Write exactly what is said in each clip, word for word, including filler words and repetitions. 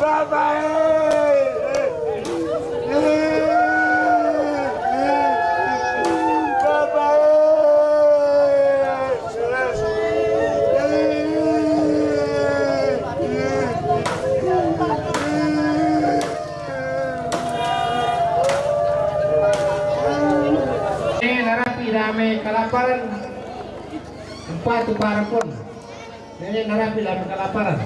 Bapak, eh! Eh! Eh! Eh! Bapak, eh! Eh, narapi dame kalaparan. Umpatu para pun. Nene narapi dame kalaparan.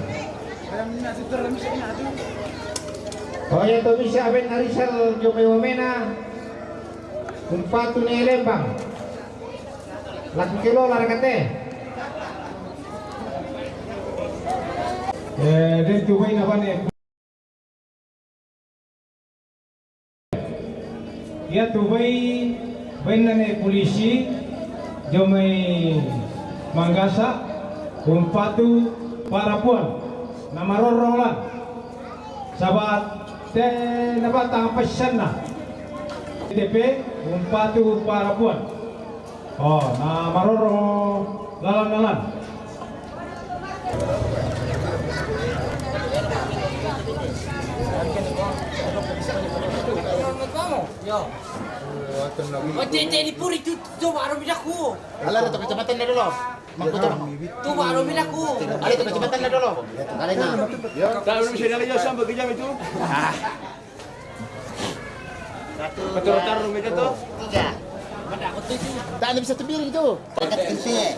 Oya to bisa aben narisal jo mai wamena. Umpatu ne lembang. Laku kelo larakate. Eh, den tu baina bane. Ia tu bai, baina ne polisi, jo mai Manggasa, umpatu para puan, na marorong lan. Sabat te na batang pesan na. T P, umpatu para puan. Oh, na maroro lalan-lalan. Ala tu kecamatan dia dulu. Mangkuto. Tu baru bilang ku. Ala tu kecamatan dia dulu. Kali na. Tahu bisa dia aja sampai kejam itu. Betul taruh rumit itu. Tiga. Tak ada bisa tebing itu. Paket kecil.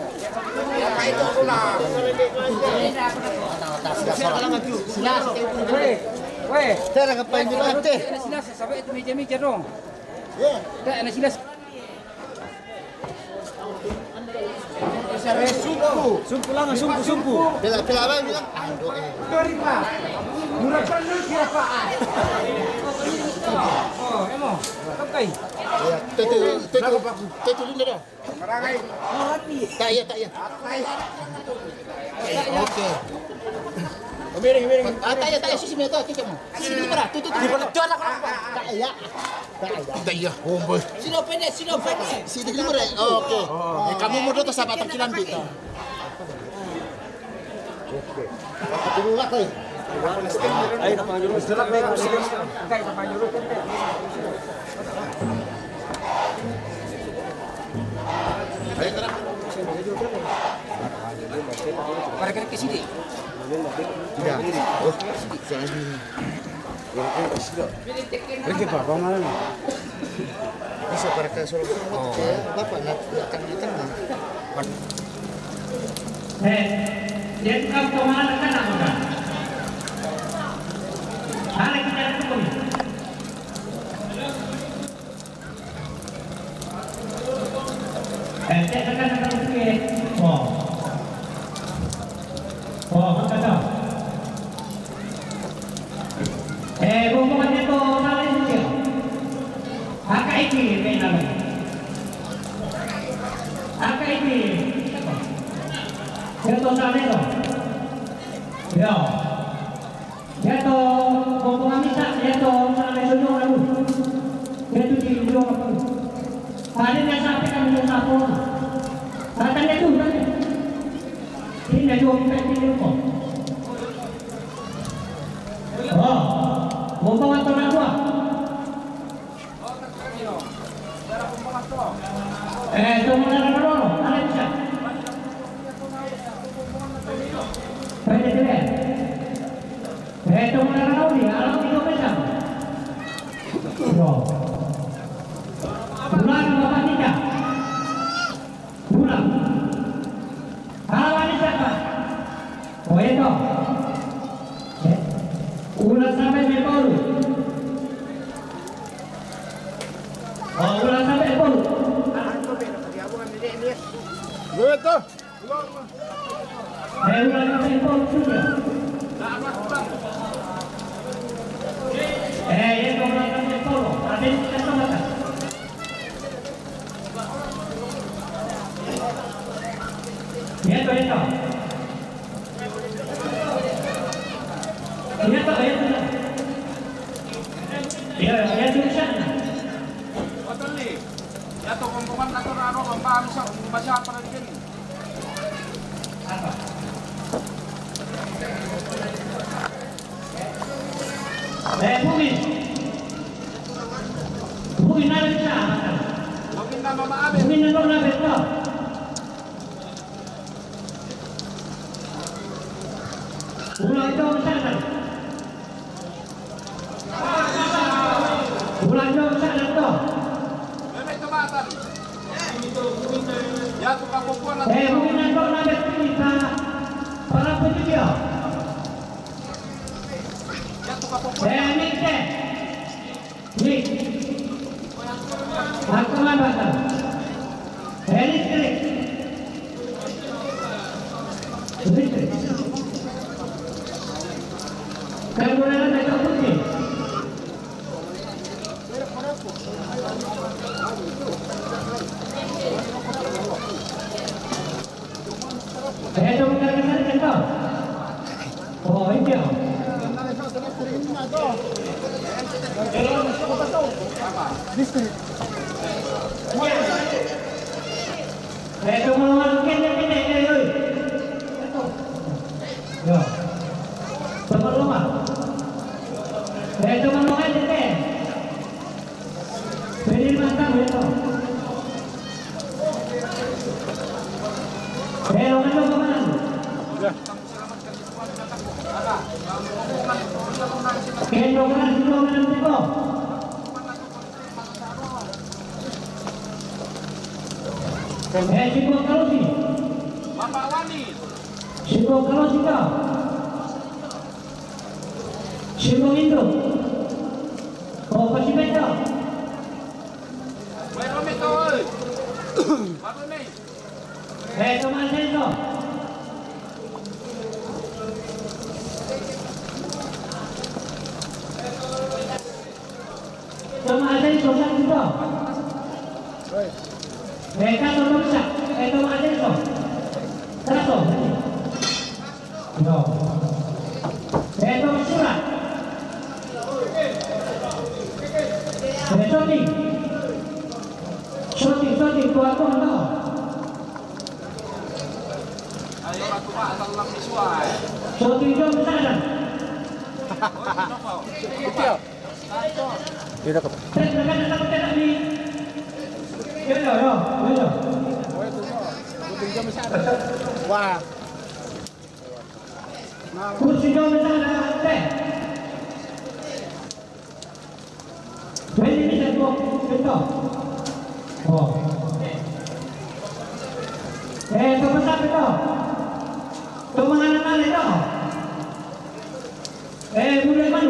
Silas. Weh, weh. Tera ke panjang mati. Silas sampai itu meja-meja dong. Ya. Tak ada silas. Eh, sungku. Sungku lama, sungku, sungku. Pela, pela abang bilang, aduh, eh. Terima. Murah benar siapa? Oh, emang. Oke. Ya, tetu, tetu, tetu linda dah. Tak ya, tak ya. Oke. Miring, miring. Ah, tak ya, tak ya, sisi meto, kita mau. Sisi di mana? Tuh, tuh, tuh. Di mana? Tuh, ada. Tak ya. Tak ya. Tak ya, oh, boy. Sino pwede, sino pwede. Sino libre. Oh, oke. Eh, kamu mau dito sa batang kilambi. Oke. Tulungan ko eh. Ay, napangalo. Ay, napangalo. Para ka kasi di. Ya. Oh, sabi. Reke papa mana? Bisa para ka solo. Oh. Bapak nak nak kan di tengah. Eh, dia tukang kemana kan apa? Ada kita tukang. Eh, cek tekan, tekan sikit. Oh. Oh, tekan dah. Eh, bumbungan dia tu, salah sikit. Angkat sikit, main dalam. Angkat sikit. Dia tu, salah tu. Ya. Yato, bombong amita, yato, sana sunyo lalu. Yato di ujung aku. Tadi dia sampai kan dia sapo. Kata dia tu kan. Ini dia jual minta ini kok. Oh, bombong atau nak buah? Eh, tunggu dulu, dulu. Ada bisa. Pwede dire. Eh, tunggu dulu, di alam itu bisa. Bro. Bulan Bapak Nika. Ulang. Halaman siapa? Oh, itu. Eh, ulang sampai sepuluh. Oh, ulang sampai sepuluh. Dua itu. Eh, ulang sampai sepuluh sudah. Eh, itu ulang sampai sepuluh. Ada yang kita tambahkan. Iya, Pak, iya, Pak. Iya, iya, iya, iya. Apa? Eh, Bugin. Bugin na bisa. Bugin na mama abe. Bugin na dona beto. Ulang dong sana. Ulang dong sana to. Eh, Bugin na dona beto kita. Para penyedia. Eh, Mik, eh. Mik. Aku mana, Bang? Eh, listrik. Listrik. Kamu mana, Bang? Putih. Eh, itu bukan kesana, kan, toh? Oh, iya. Eh, itu mau makan, kan, kan, kan, kan, oi. Yo. Teman rumah. Eh, itu mau makan, kan, kan. Pwede naman tayo ito. Pero ano pa man? Kendo ka na, sino ka na dito? Eh, si Bong Kalosi. Bapak Wani. Si Bong Kalosi ka. Si Bong Indo. O, kasi ba ito? Mayroon ito, oy. Mayroon eh. Eh, tumaas na ito. Tumaas na ito, saan ito? Eh, kaso, tumaas na. Eh, tumaas na ito. Kaso. No. Eto, sura. Eh, shooting. Shooting, shooting, kuha ko, ano? Shooting, John, sana. Ito. Tek, nagkakita ko tayo ni. Yun, yun, yun, yun. Wah. Kursi dong na ate. Pwede ni sa po. Ito. Oh. Eh, ito pa sa ito. Ito mga nanay ito. Eh, muli man.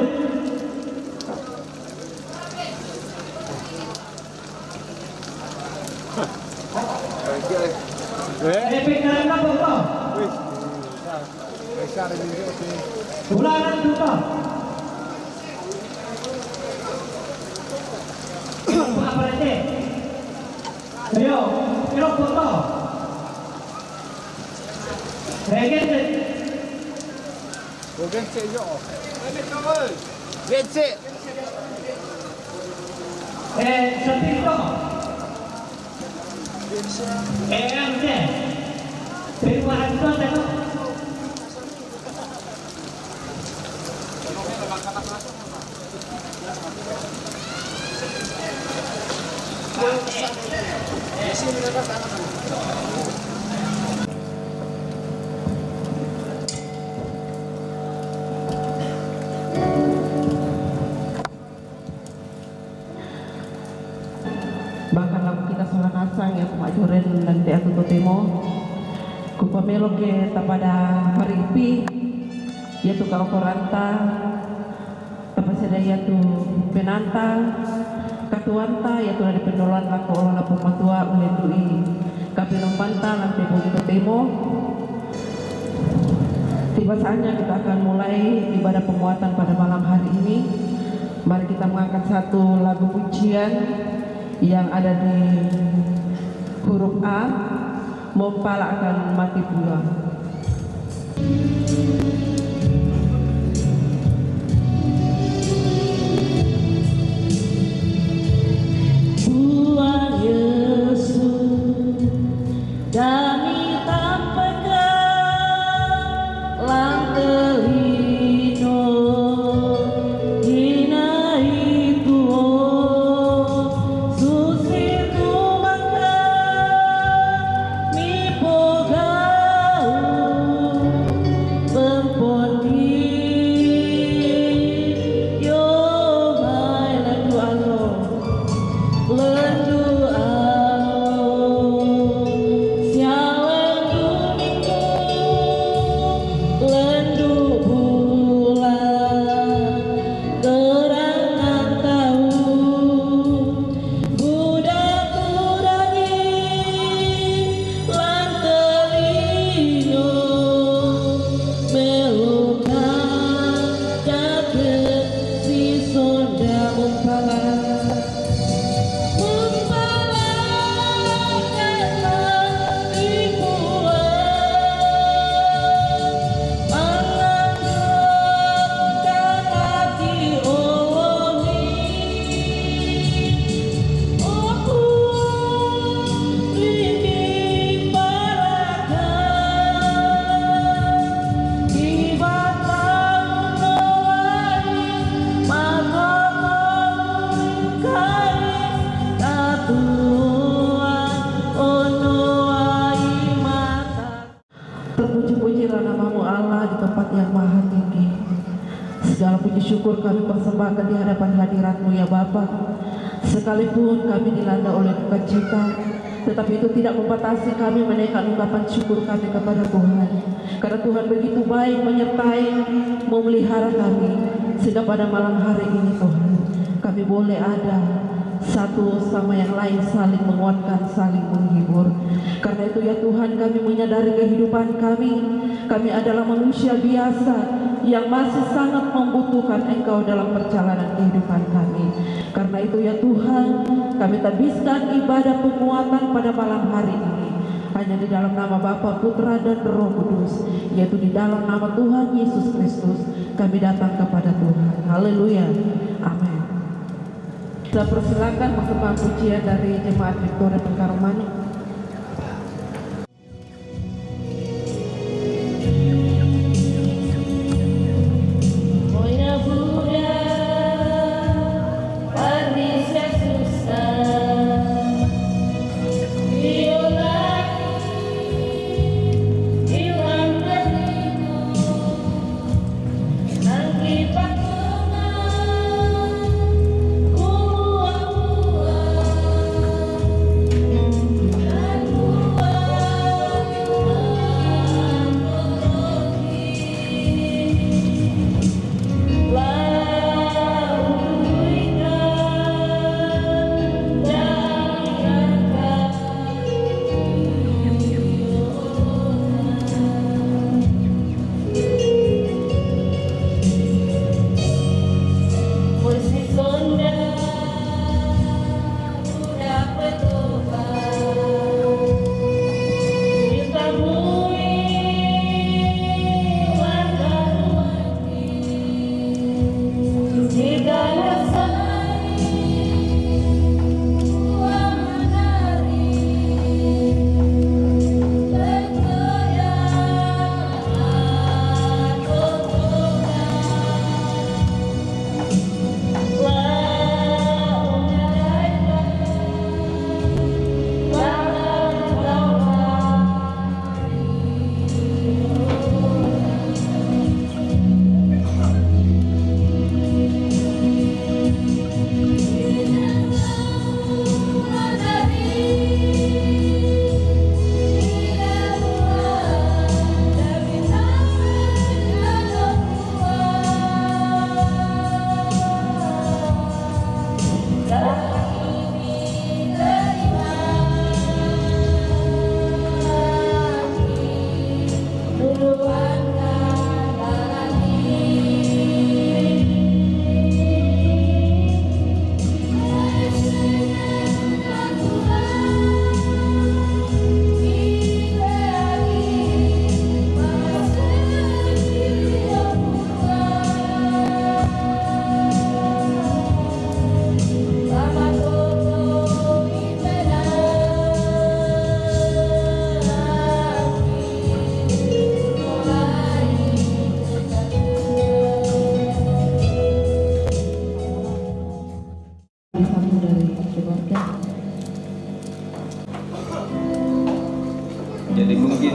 Eh? Epic na lang na po ito. Uy, isa. Isa rin yung Diyos eh. Wala na ito ito. Mga parete. Ayo, pero po ito. Regente. Regente iyo. Regente. Eh, sa pito. Eh, ang te. Pero ang to, ano? Bahkan lagu kita Sola Kasang ya, kumajuren nanti aku totemo. Kupamelo ke tapada paripi, yaitu kau koranta, tapasada yaitu penanta, katuanta, yaitu dari pendolan lako olo lapo matua ule tui. Kapinompanta nanti aku totemo. Tiba saatnya kita akan mulai ibadah penguatan pada malam hari ini. Mari kita mengangkat satu lagu pujian yang ada di huruf A, Mompala akan mati pula. Tuhan Yesus, kami tampakkan lang terhino di Segala puji syukur kami persembahkan di hadapan hadirat-Mu, ya Bapa. Sekalipun kami dilanda oleh duka cita, tetapi itu tidak membatasi kami menaikkan ungkapan syukur kami kepada Tuhan. Karena Tuhan begitu baik menyertai, memelihara kami, sehingga pada malam hari ini, Tuhan, kami boleh ada satu sama yang lain, saling menguatkan, saling menghibur. Karena itu, ya Tuhan, kami menyadari kehidupan kami, kami adalah manusia biasa yang masih sangat membutuhkan Engkau dalam perjalanan kehidupan kami. Karena itu, ya Tuhan, kami tabiskan ibadah penguatan pada malam hari ini hanya di dalam nama Bapa, Putra, dan Roh Kudus, yaitu di dalam nama Tuhan Yesus Kristus kami datang kepada Tuhan. Haleluya. Amin. Saya persilakan persembahan pujian dari Jemaat Victoria Pengkarmanu. Jadi mungkin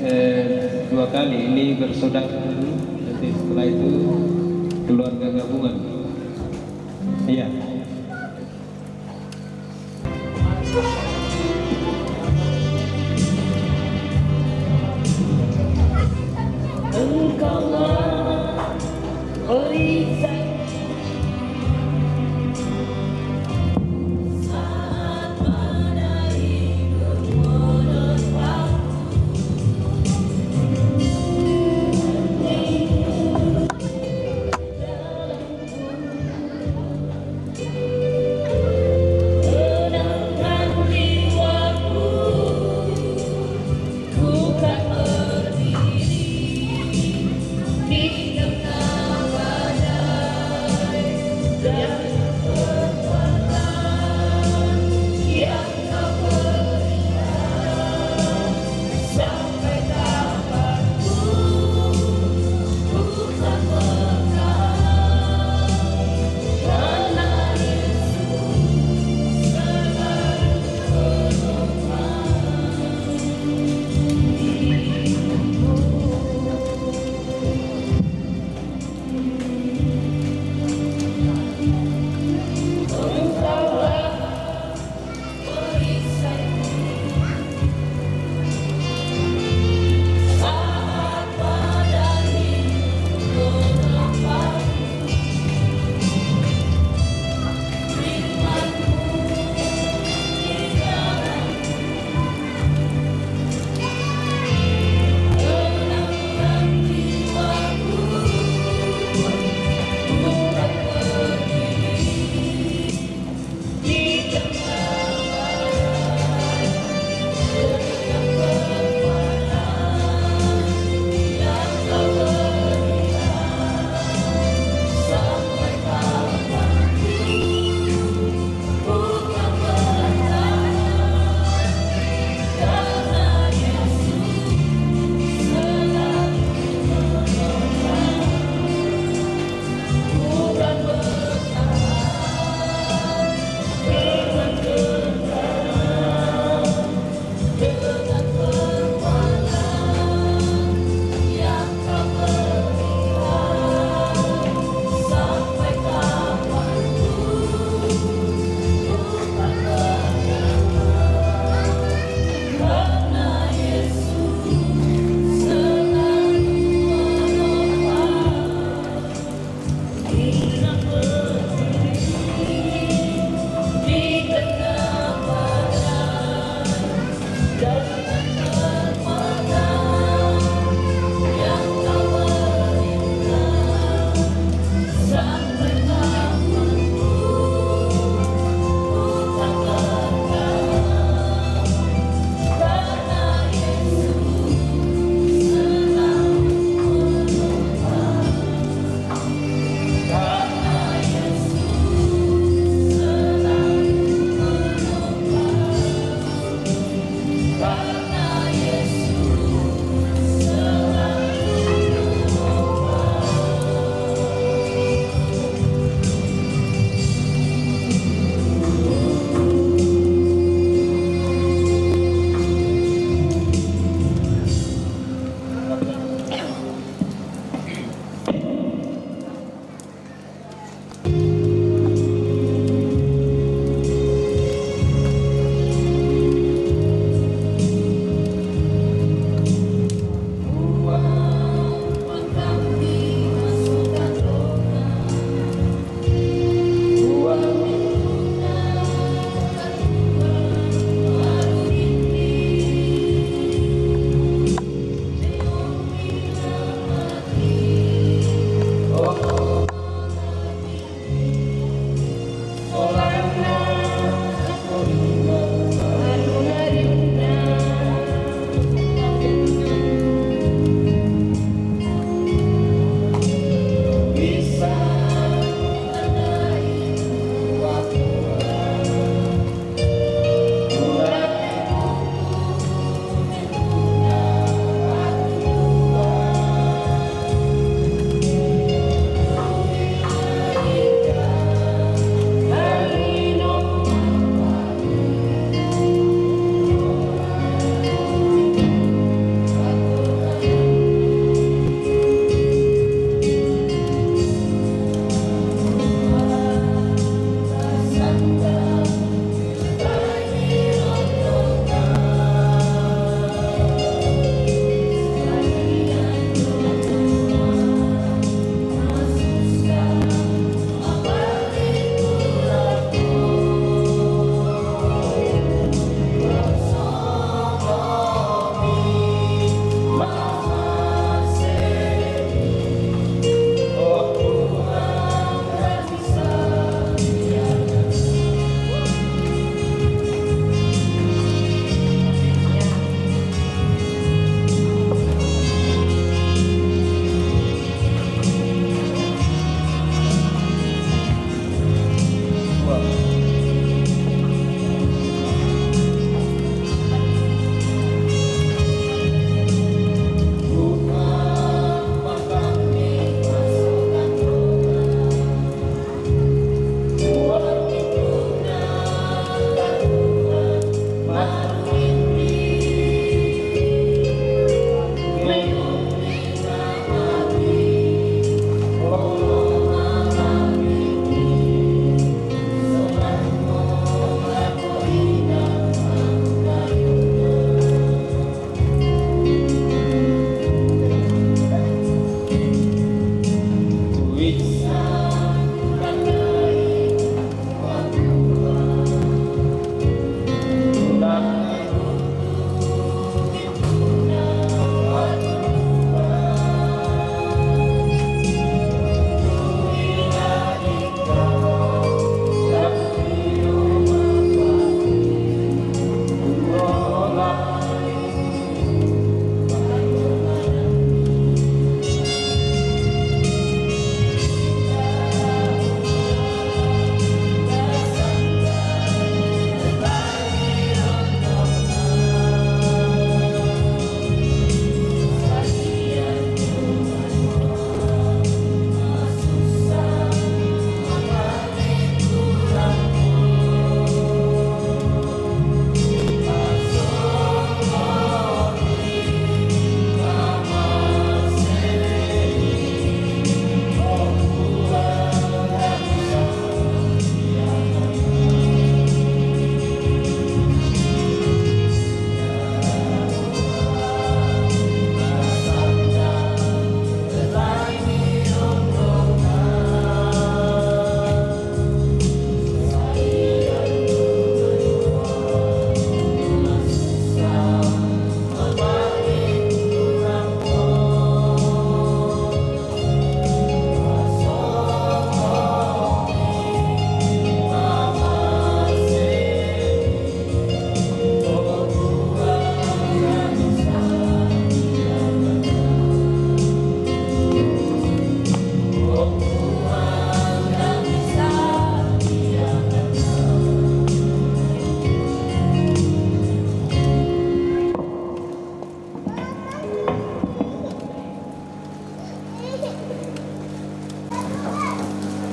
eh, dua kali ini bersaudara dulu, nanti setelah itu keluarga gabungan. Iya.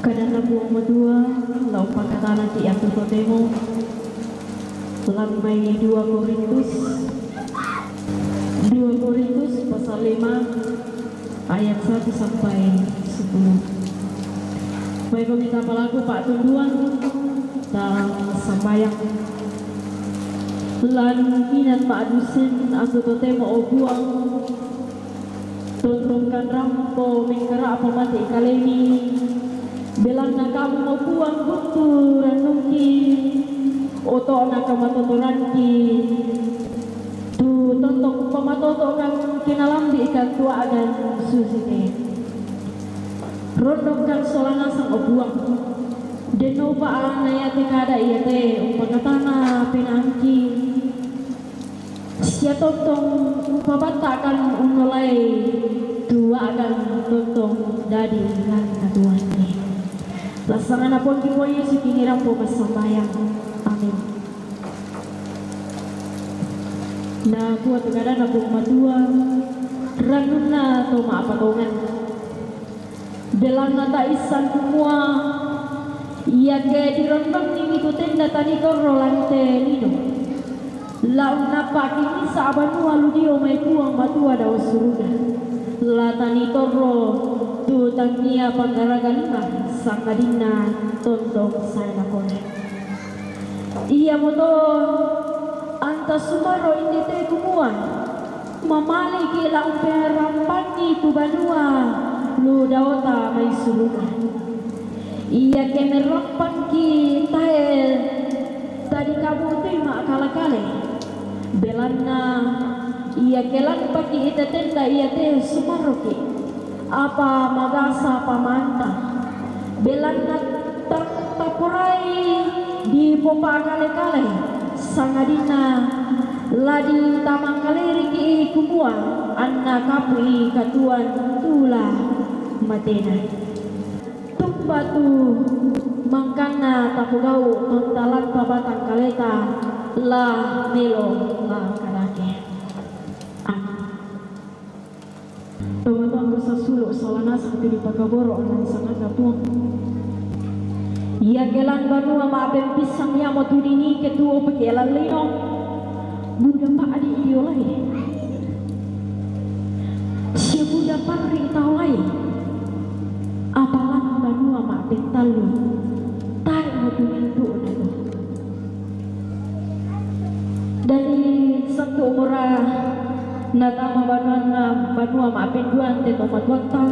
Kadanna Puang Matua, lao pakatana ki atu totemo, lan mai dua Korintus, dua Korintus pasal lima ayat satu sampai sepuluh. Baik, kita palaku pa'tunduan, ta sambayang. Lan inan ma'dusen atu totemo, o Puang, tontongkan rampo mengkara'pa mate i kalemi, belanna Kamu, o Puang, buntu rannungki, oto'na kamatotoranki, tu tontong umpamatoto'kan kenalambi'kan tu a'gan susite. Rondongkan sola nasang, o Puang, denno upa' na iate kada iate umpakatana penaangki, sia tontong umpabatta'kan unnolai tu a'gan tontong dadi lan katuoante. Lan sanganna Puangki Puang Yesu kini rampo massambayang. Amin. Nakua tu kadanna Puang Matua, rannunna to ma'patongan. Belanna taissan kumua, iake dirondongngi tu tenda tanitorro lan te lino, la unnappa'ki misa' banua lu dio mai Puang Matua dao suruga, la tanitorro tu tangngia panggaraga lima, sangadinna tontong sae lakona. Iamoto anta sumarro inde te kumua, mamaleki la umperampangi tu banua lu daota mai suruga. Iake merrampangki tae tadikabutui ma'kale-kale, belanna iake lampaki ite tenda iate sumarroki, apa magasa pamanta, belanna tang taporai dipopa'kale-kale, sangadinna la ditamangkaleriki kumua anna kapui katuoan tu la matena. Tumba tu mangkanna tapogau' tonta lampa batang kaleta la melo la kadake. Amin. Tomatoangku sasulu' sola nasang tu dipakaboro' lan sanganna Puang. Iake lan banua ma'pempissang iamotu dinii ke tuo peke lan lino, buda pa'di' diolai, sia buda parri' taolai, apa lan banua ma'pentallu, tae'mo tu mintu'na to. Dadi sattu umura natama banuanna banua ma'penduan te tomatuatta,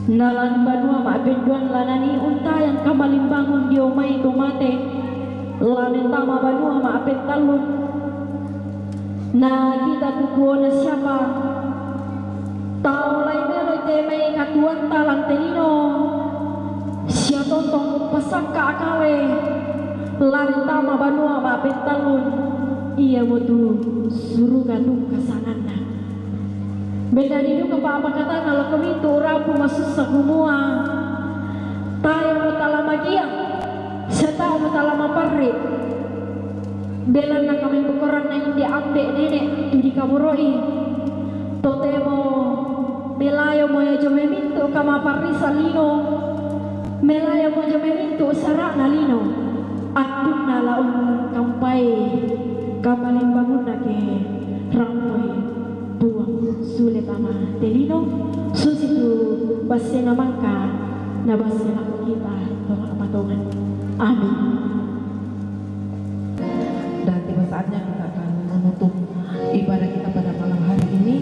na lan banua ma'penduan la nanii untayang kamalimbangun dio mai to mate, la mentama banua ma'pentallun. Na kita tu tuona siapa? Tau la meloi te mai katuoanta lan te lino, sia tontong umpasakka' kale, la mentama banua ma'pentallun, iamotu suruga tungka sanganna. Mendadi duka pa'pakatana lako mintu' rabu masussa kumua, tae'mo tala magia, sia tae'mo tala maparri'. Belanna kamembokoranna inde ambe' nene' tu dikaboro'i, totemo melayomo ia jomai mintu' kamaparrisan lino, melayomo jomai mintu' sara'na lino, attunna la ungkampai kamalimbangunna ke rampoi Puang sule tama te lino, susitu bassena mangka na basse lako kita to ma'patongan. Amin. Dan tiba saatnya kita akan menutup ibadah kita pada malam hari ini.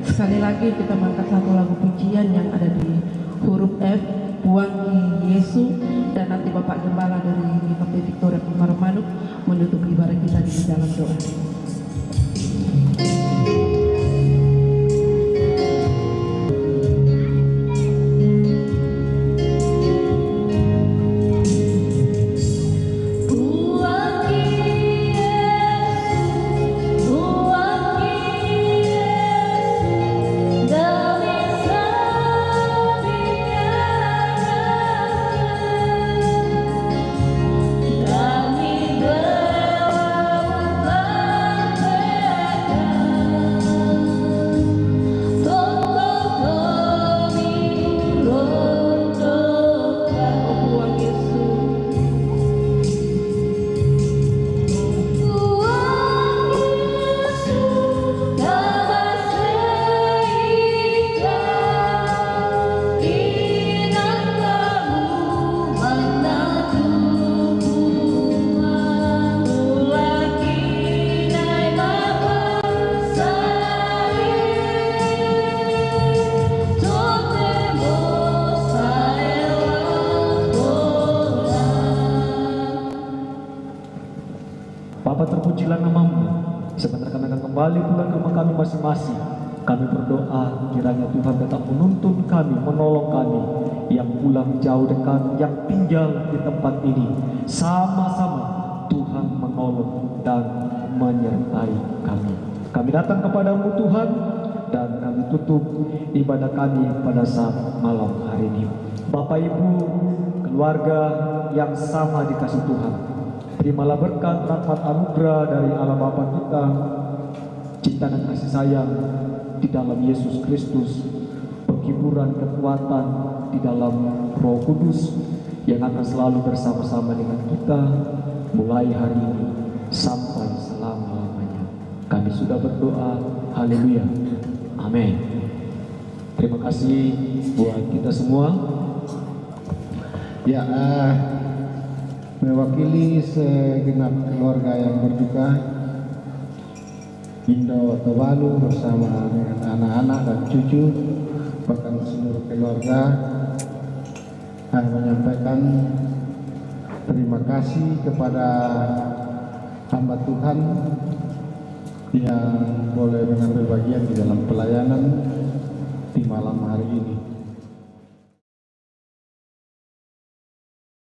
Sekali lagi kita mengangkat satu lagu pujian yang ada di huruf F, Puangki Yesu, dan nanti Bapak Gembala dari G K P Victoria Pekanbaru Manuk menutup ibadah kita di dalam doa. Kembali pulang ke rumah kami masing-masing. Kami berdoa kiranya Tuhan tetap menuntun kami, menolong kami yang pulang jauh dekat, yang tinggal di tempat ini. Sama-sama Tuhan menolong dan menyertai kami. Kami datang kepadamu Tuhan, dan kami tutup ibadah kami pada saat malam hari ini. Bapak Ibu, keluarga yang sama dikasih Tuhan, terimalah berkat rahmat anugerah dari Allah Bapa kita, cinta dan kasih sayang di dalam Yesus Kristus, penghiburan kekuatan di dalam Roh Kudus yang akan selalu bersama-sama dengan kita mulai hari ini sampai selama-lamanya. Kami sudah berdoa. Haleluya. Amin. Terima kasih buat kita semua. Ya, eh, mewakili segenap keluarga yang berduka, Indo Tobalu bersama dengan anak-anak dan cucu, bahkan seluruh keluarga, eh, menyampaikan terima kasih kepada hamba Tuhan yang boleh mengambil bagian di dalam pelayanan di malam hari ini.